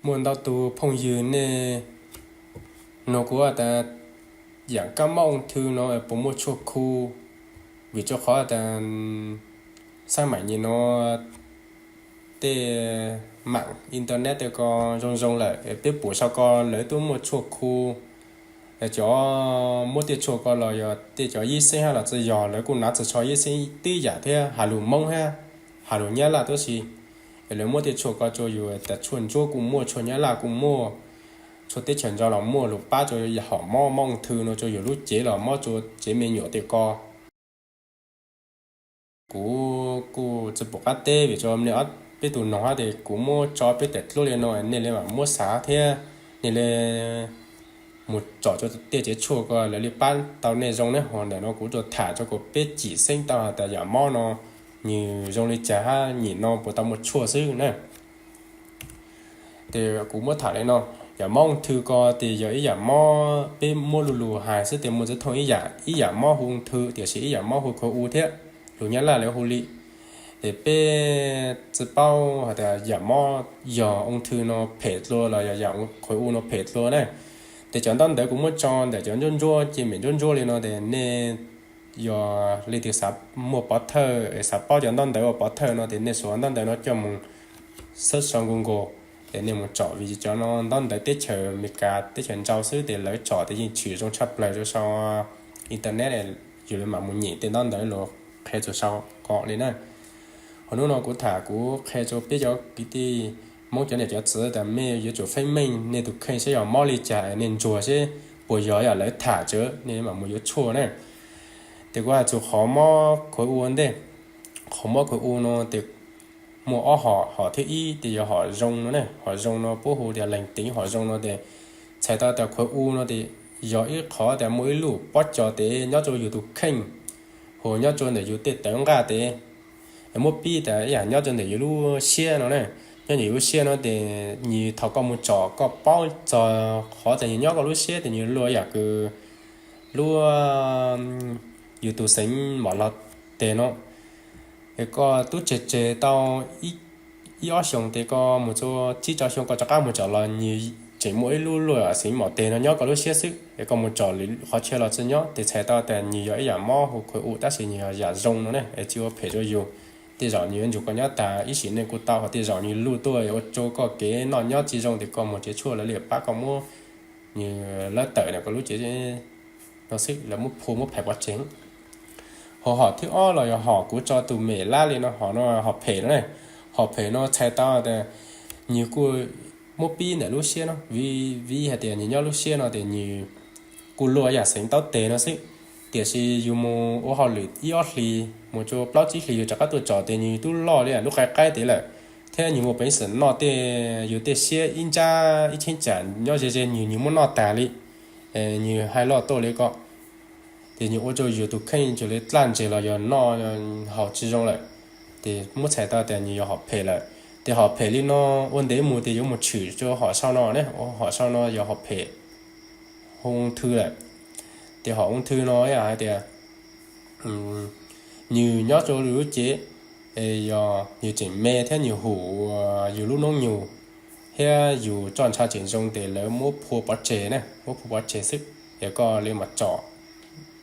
Muaj ntau tus phooj ywg nej nug kuv tas yam kab mob ung thư no puas muaj tshuaj khu, vim rau qhov tas xab maim nyim no tej mam internet tej ko zoo zoo lawm, peb pum sau ko lawv tuaj muaj tshuaj khu. Cov muab tej tshuaj ko los yog tej cov yib xeeb hab los txawm yog lawv kuj nav txhua txhua yib xeeb tib yam thiab, has lus Moob hab has lus Nyab Laj tuab si. Lawv muab tej tshuaj ko rua yus tas tshuaj ntsuab kuj muaj, tshuaj Nyab Laj kuj muaj, tshuaj teb chaws ntxhua los muaj lug pab rua hom mob mob ung thư no rua yus lub cev los mob rua cev me nyuam tej ko. Kuv kuj tsi pum qab teb vim rua peb tug noog hab tes kuv muab tso peb tawm dluab li no, nej li mam muab xav thiab nej li mus tsom rua tej tsev tshuaj ko lawv li pab tau nej zoo ne. Ho ntawm no kuv rua tham rua kuas peb cim xeeb tau has tas yam mob no nwg zoo li cas hab nyim no puas tau muaj tshuaj xwb na. Tes kuv muab tham li no, yam mob ung thư ko tes yog ib yam mob peb muab lu lug hais xwb tes muaj tsi thooj ib yam, ib yam mob hu ung thư tiam sis ib yam mob hu khối u thiab, lus Nyab Laj lawv hu li. Tes peb tsi paub has tas yam mob yog ung thư no phem dlua los yog yam khối u no phem dlua na. Tes cov ntaub ntawv kuv muab tso ntawm cov ntsuab ntsuab ces mem ntsuab ntsuab li no tes nej yog leej twg xav muaj pov thawj, xav paub cov ntaub ntawv ua pov thawj no tes nej xuas ntaub ntawv no coj mus search sau Google, tes nej mus tsom vim cov no ntaub ntawv teb chaws Amelikas teb chaws nrau xwb tes lawv tsom tes yeej tshwm zoo tshaj plawg rua sau internet, yus li mam mus nyem tej ntaub ntawv los qhia txug sau ko li na. Ho hnub no kuv tham kuv qhia rua peb cov kwv tij Moob cov niam cov txiv tas mej yuav tsum feeb meej nej tug kheej saib yog mob li cas, nej ntsuag saib puas yog yam lawv tham tsev, nej mam mus yuav tshuaj na. Tes kuv has txug qhov mob khối u ua ntej. Qhov mob khối u no tes muaj ob hom, hom thib ib tes yog hom zoo no ne, hom zoo no puab hu tias lành tính, hom zoo no tes txhais tau tas khối u no tes yog ib qhov tas muaj ib lub pob co tes nyob rua yus tug kheej, hu nyob rua ntawm yus tej tawv nqaj tes muab pib tas ib yam nyob rua ntawm yus lub siab no ne. Nyob ntawm yus lub siab no tes nwg thaum koj mus tsom koj paub txog qhov tas nwg nyob koj lub siab tes nwg luaj ib yam kws lub yus tug xeev mom log teg no. Es koj tub tseg tseg tau ib ob xyoos tes koj mus txug tsib rau xyoo koj rov qab mus tsom los nwg tseem muaj ib lub luaj xeev mom teg no nyob koj lub siab xwb. Es koj mus tsom lwm qhov chaw los tsi nyob tes txhais tau tas nwg yog ib yam mob hu khối u tab sis nwg yog yam zoo no ne, es tsi ua phem rua yus. Tej zaum nwg yuav nrug koj nyob tas ib sim neej kuj tau, ho tej zaum nwg luj tuaj ua rua koj kev noj nyob tsi zoo tes koj mus tsev tshuaj lawv li pab koj muab nwg lawb tawm ntawm koj lub cev no xwb, lawv muab phua muab phais pov tseg. Ho hom thib ob los yog hom kuv tso tug mem lab li no, hom no hom phem no ne. Hom phem no txhais tau tas nwg kuj muab pib ntawm lub siab no, vim hais tias nwg nyob lub siab no tes nwg kuj luaj yam xeev taub teg no xwb. Tiam sis yus mus ua hauj lwm ib ob hlis mus rua plaub tsib hlis yus rov qab tuaj tsom tes nwg tub loj li lub qai qaib tes lawm, thiab nwg muaj peev xwm noj tej, yus tej siab ib ntsab ib cheeb tsam nyob ze ze nwg, nwg muab noj tag li, nwg hais loj tuaj li ko. Tes nwg ua rua yus tug kheej tsuas li dlaj ntseg los yog noj haus tsi zoo lawm, tes muab txhais tau tas nwg yog hom phem lawm. Tes hom phem li no ua ntev mus tes yuav mus tshwm rua hom sau no ne, hom sau no yog hom phem hu ung thư lawm. Tes hom ung thư no yog hais tias nwg nyob rua lub cev, yog nwg tseem me thiab nwg hum yus lub noob nyug, thiab yus tso ntsha tseem zoo tes lawv muab phua pov tseg na, muab phua pov tseg xwb. Es koj li mam tsom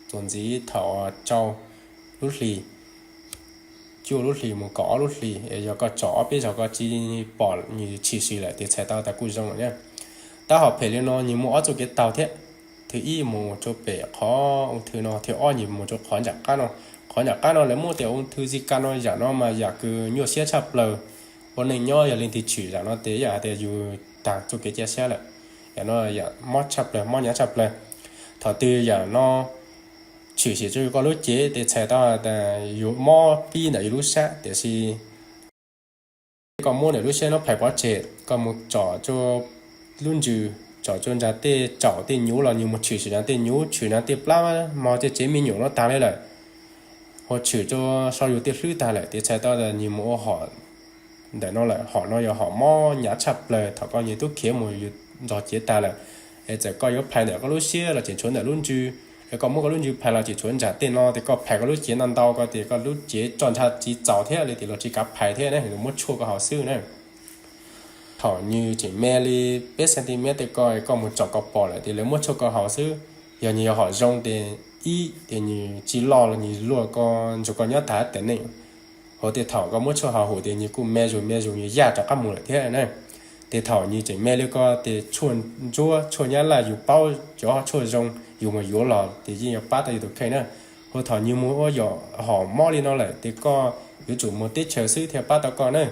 txuas ntxiv thaum rau lub hlis, cuaj lub hlis mus kaum ob lub hlis, es yog koj tsom ob peb zaug koj tsi pom nwg tshim sim lawm tes txhais tau tas kuj zoo lawm na. Tab hom phem li no nwg muaj ob txuj kev taug thiab. Thib ib mus rua pem qhov ung thư no, thib ob nwg mus rua qhov nram qab no. Qhov nram qab no lawv muab tias ung thư di căn no, yam no mas yam kws nyuaj siab tshaj plawg. Ua neej nyob yog leej twg tshwm yam no tes yam hais tias yus taag txuj kev cia siab lawm. Yam no yam mob tshaj plawg, mob hnyav tshaj plawg. Thaum twg yam no tshwm sim rua koj lub cev tes txhais tau tas yus mob pib ntawm yus lub sab, tiam sis koj muab ntawm lub sab no phais pov tseg, koj mus tsom rua lub ntsws, tsom rua nraag tej tsaum tej nyuv los nwg mus tshwm sim nraag tej nyuv, tshwm nraag tej plab mog, tej tsev me nyuam no tag li lawm, ho tshwm rua sau yus tej hlwb tag lawm, tes txhais tau tas nwg mus ua hom ntawm no lawm. Hom no yog hom mob hnyav tshaj plawg, thaum koj nwg tub khiav mus yus nrog cev tag lawm, es txawm koj yuav phais ntawm koj lub siab los tseem tshuav ntawm lub ntsws, es koj muab koj lub ntsws phais los tseem tshuav nraag tej no, tes koj phais koj lub cev ntau ntau ko tes koj lub cev tso ntsha tsi txaus thiab li tes luag tsi kav phais thiab na, luag muab tshuaj koj haus xwb na. Thaum nws tseem me li peb centimeter tej ko, koj mus tsom koj pom lawm tias lawv muab tshuaj koj haus xwb. Yog nws yog hom zoo ces ib tias nws tsis loj los nws luaj koj ntsuag koj nyob tas tiam neej. Hos tias thaum koj muab tshuaj haus hum tias nws kuj me zus me zus nws yaj rov qab mus lawm thiab na. Ces thaum nws tseem me li ko ces tshuaj ntsuab tshuaj nyab laj yus paub cov tshuaj zoo yus mus yuav los ces yeej yuav pab tau yus tus kheej na. Hos thaum nws mus ua yog hom mob li no lawm ces koj yuav tsum mus teb chaws xwb thiaj pab tau koj na.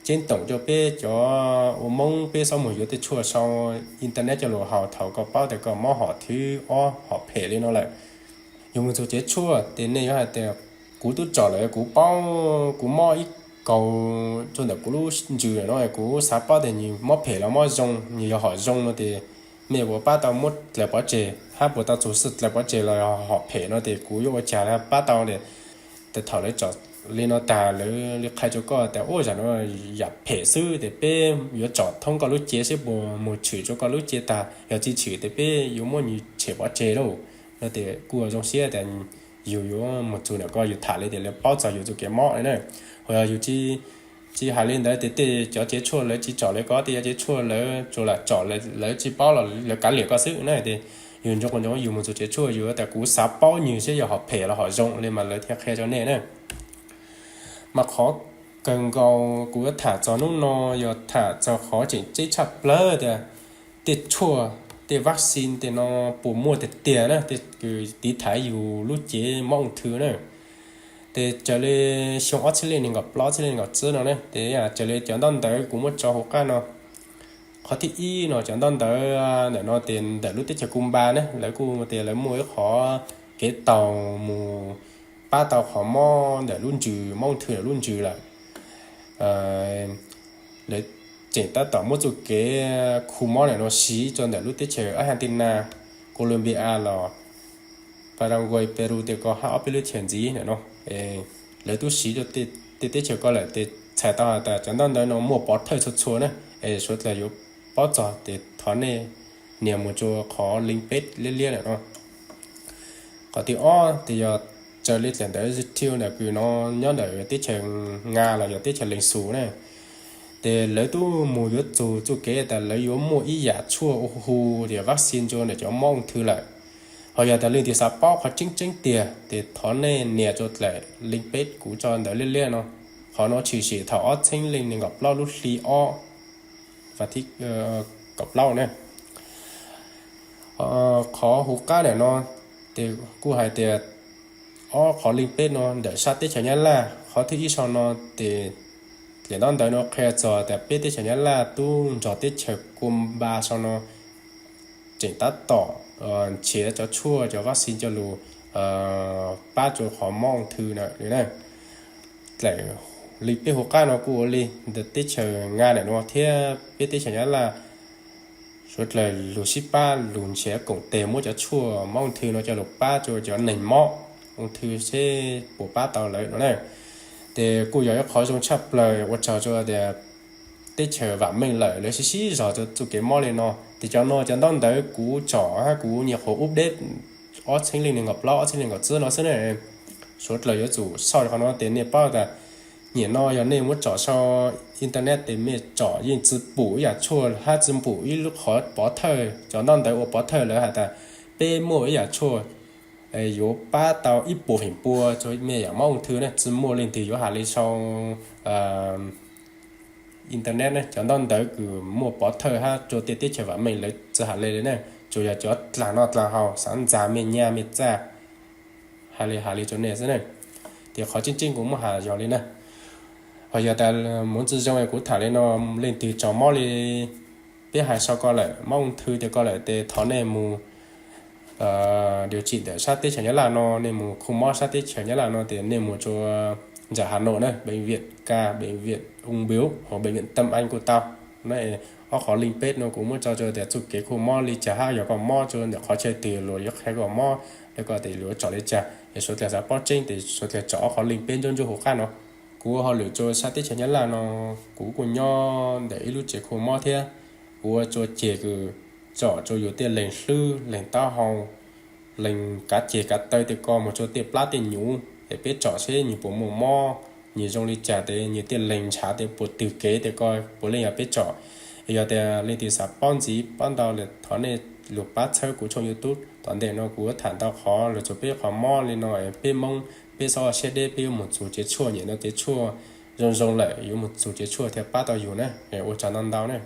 Ceeb toom rau peb cov ua Hmoob peb txhob mus yuav tej tshuaj sau internet coj los haus thaum koj paub tias koj mob hom thib ob hom phem li no lawm. Yus mus txug tsev tshuaj ces nej yuav hais tias kuv twb tsom lawm kuv paub kuv mob ib kaug rau ntawm kuv lub ntsws no kuv xav paub tias nws mob phem los mob zoo, nws yog hom zoo no ces mej puas pab tau muab dlaws pov tseg hab puas tau txug dlaws pov tseg los hom phem no ces kuv yuav ua cas pab tau. Ces thaum lawv tsom li no tas lawv li qhia rau koj tias ua zam no yam phem xwb ces peb yuav tsom thoob koj lub cev seb puas mus tshwm rau koj lub cev tag, yog tsis tshwm ces peb yuav muab nws tshem pov tseg lauj. No ces kuj zoo siab tias yus yuav mus txug ntawm koj yus tham li tias lawv paub txog yus txoj kev mob li na. Hos yog yus tsis hais li ntawd ces tej cov tsev tshuaj lawv tsis tsom li ko, tej cov tsev tshuaj lawv tsuas lam tsom lawv tsis paub los lawv kav liam koj xwb na. Ces yus ntsoov qus ntsoov yus mus txug tsev tshuaj yus tias kuv xav paub nws seb yog hom phem los hom zoo li mas lawv thiaj qhia rau nej na. Mas qhov kawg nkaus kuv yuav tham txog hnub no yog tham txog qhov tseem ceeb tshaj plawg tias tej tshuaj tej vaccine tej no puas muaj tiag tiag na, tej kws tiv thaiv yus lub cev mob ung thư na. Ces raws li xyoo ob txhiab leej nees nkaum plaub ob txhiab leej nees nkaum tsib no na, ces raws li cov ntaub ntawv kuv muab tso hauv qab no, qhov thib ib no cov ntaub ntawv ntawm no ces ntawm lub teb chaws Cuba na lawv kuj tias lawv muaj ib qhov kev taug mus pab tau qhov mob ntawm lub ntsws mob ung thư ntawm lub ntsws lawm. Lawv tseem tab tom muab txuj kev khu mob ntawm no siv rau ntawm lub teb chaws Argentina, Colombia los Paraguay, Peru tej ko hab ob peb lub chaw ntxiv ntawm no. Lawv tub siv rau tej teb chaws ko lawm ces txhais tau has tas cov ntaub ntawv no muaj pov thawj txhua txhua na. Es suav dlawg yuav paub txog ces thov nej nias mus rau qhov link page liab liab ntawm no. Qhov thib ob ces yog raws li txawm ntawv zitial ntawm kws no nyob ntawm teb chaws Nga los yog teb chaws Lees Xus na, ces lawv tub mus yuav txug txuj kev tas lawv yuav muaj ib yam tshuaj ua hu tias vaccine rau ntawm cov mob ung thư lawm. Ho yog tas leej twg xav paub qhov tseeb tseeb tiag ces thov nej nias rau dlaim link page kuv tso ntawv liab liab no. Qhov no tshwm sim thaum ob txhiab leej nees nkaum plaub lub hli ob, vas thib kaum plaub na. Qhov huv qab ntawm no ces kuj hais tias ob qhov link page no ntawm sab teb chaws Nyab Laj, qhov thib ib sau no ces dlaim ntaub ntawv no qhia txog tias peb teb chaws Nyab Laj tub nrog teb chaws Cuba sau no tseem tab tom nrhiav cov tshuaj cov vaccine coj lug pab rau qhov mob ung thư na. Dlaim link page huv qab no kuj ua li ntawm teb chaws Nga ntawm no thiab peb teb chaws Nyab Laj suav dlawg lug sib pab lug nrhiav koom tes muab cov tshuaj mob ung thư no coj lug pab rau cov neeg mob ung thư seb puas pab tau lawv no na. Ces kuj yog ib qhov zoo tshaj plaws ua tsaug rau tias teb chaws vam meej lawm lawv sib sib zog rau txuj kev mob li no. Ces cov no cov ntaub ntawv kuv tsom hab kuv nyuam qhuav update ob txhiab leej nees nkaum plaub ob txhiab leej nees nkaum tsib no xwb na. Suav dlawg yuav tsum xauj qhov no ces nej paub tas nyem no yog nej muab tsom sau internet ces mej tsom yeej tsi pum ib yam tshuaj hab tsi pum ib lub qhov pov thawj, cov ntaub ntawv ua pov thawj lawv has tas peb muaj ib yam tshuaj yuav pab tau ib puas feem pua rau mej yam mob ung thư na, tsi muaj leej twg yuav has li sau internet na. Cov ntaub ntawv kws muaj pov thawj hab rau tej teb chaws vam meej lawv tsi has li li na, tsuas yog cov dlaag noj dlaag haus xav ntxag mej nyaj mej txaj has li has li rau nej xwb na. Ces qhov tseeb tseeb kuv muab has yog li na. Ho yog tas moov tsi zoo kuv tham li no, leej twg tsaug mob li peb hais sau ko lawm, mob ung thư tej ko lawm ces thov nej mus điều trị ntawm sab teb chaws Nyab Laj no, nej mus khu mob sab teb chaws Nyab Laj no ces nej mus rua nram Hà Nội na, bệnh viện K, bệnh viện Ung Biếu, hoặc bệnh viện Tâm Anh kuj tau. Na, ob qhov link page no kuv muab tso rua tias txuj kev khu mob li cas hab yog koj mob rua ntawm qhov chaw twg luag yuav qhia koj mob, le koj tes luag tsom li cas, es suav dlawg xav paub tseeb tes suav dlawg tsom ob qhov link page ntsuab ntsuab huv qab no. Kuv ua hauj lwm rua sab teb chaws Nyab Laj no, kuv kuj nyob ntawm ib lub tsev khu mob thiab. Kuv ua rua ceg kws tsom rua yus tej leeg hlwb, leeg taub hau, leeg kav ceg kav taw tej ko mus rua tej plab tej nyuv es peb tsom seb nyuj puas muaj mob nws zoo li cas tes nws thiaj lees ntshav tias puas twg kev tias koj puav leej yog peb tsom. Yog tias leej twg xav paub ntxiv paub ntau lawm thov nej lug pab txhawb kuv tshooj YouTube. Tom ntej no kuv tham ntau qhov lug txug peb qhov mob li no, peb Moob peb txhob siab deb, peb yuav moog txug tsev tshuaj, nyiam no tsev tshuaj zoo zoo lawm yuav moog txug tsev tshuaj thiaj pab tau yug na. Ua tsaug ntau ntau na.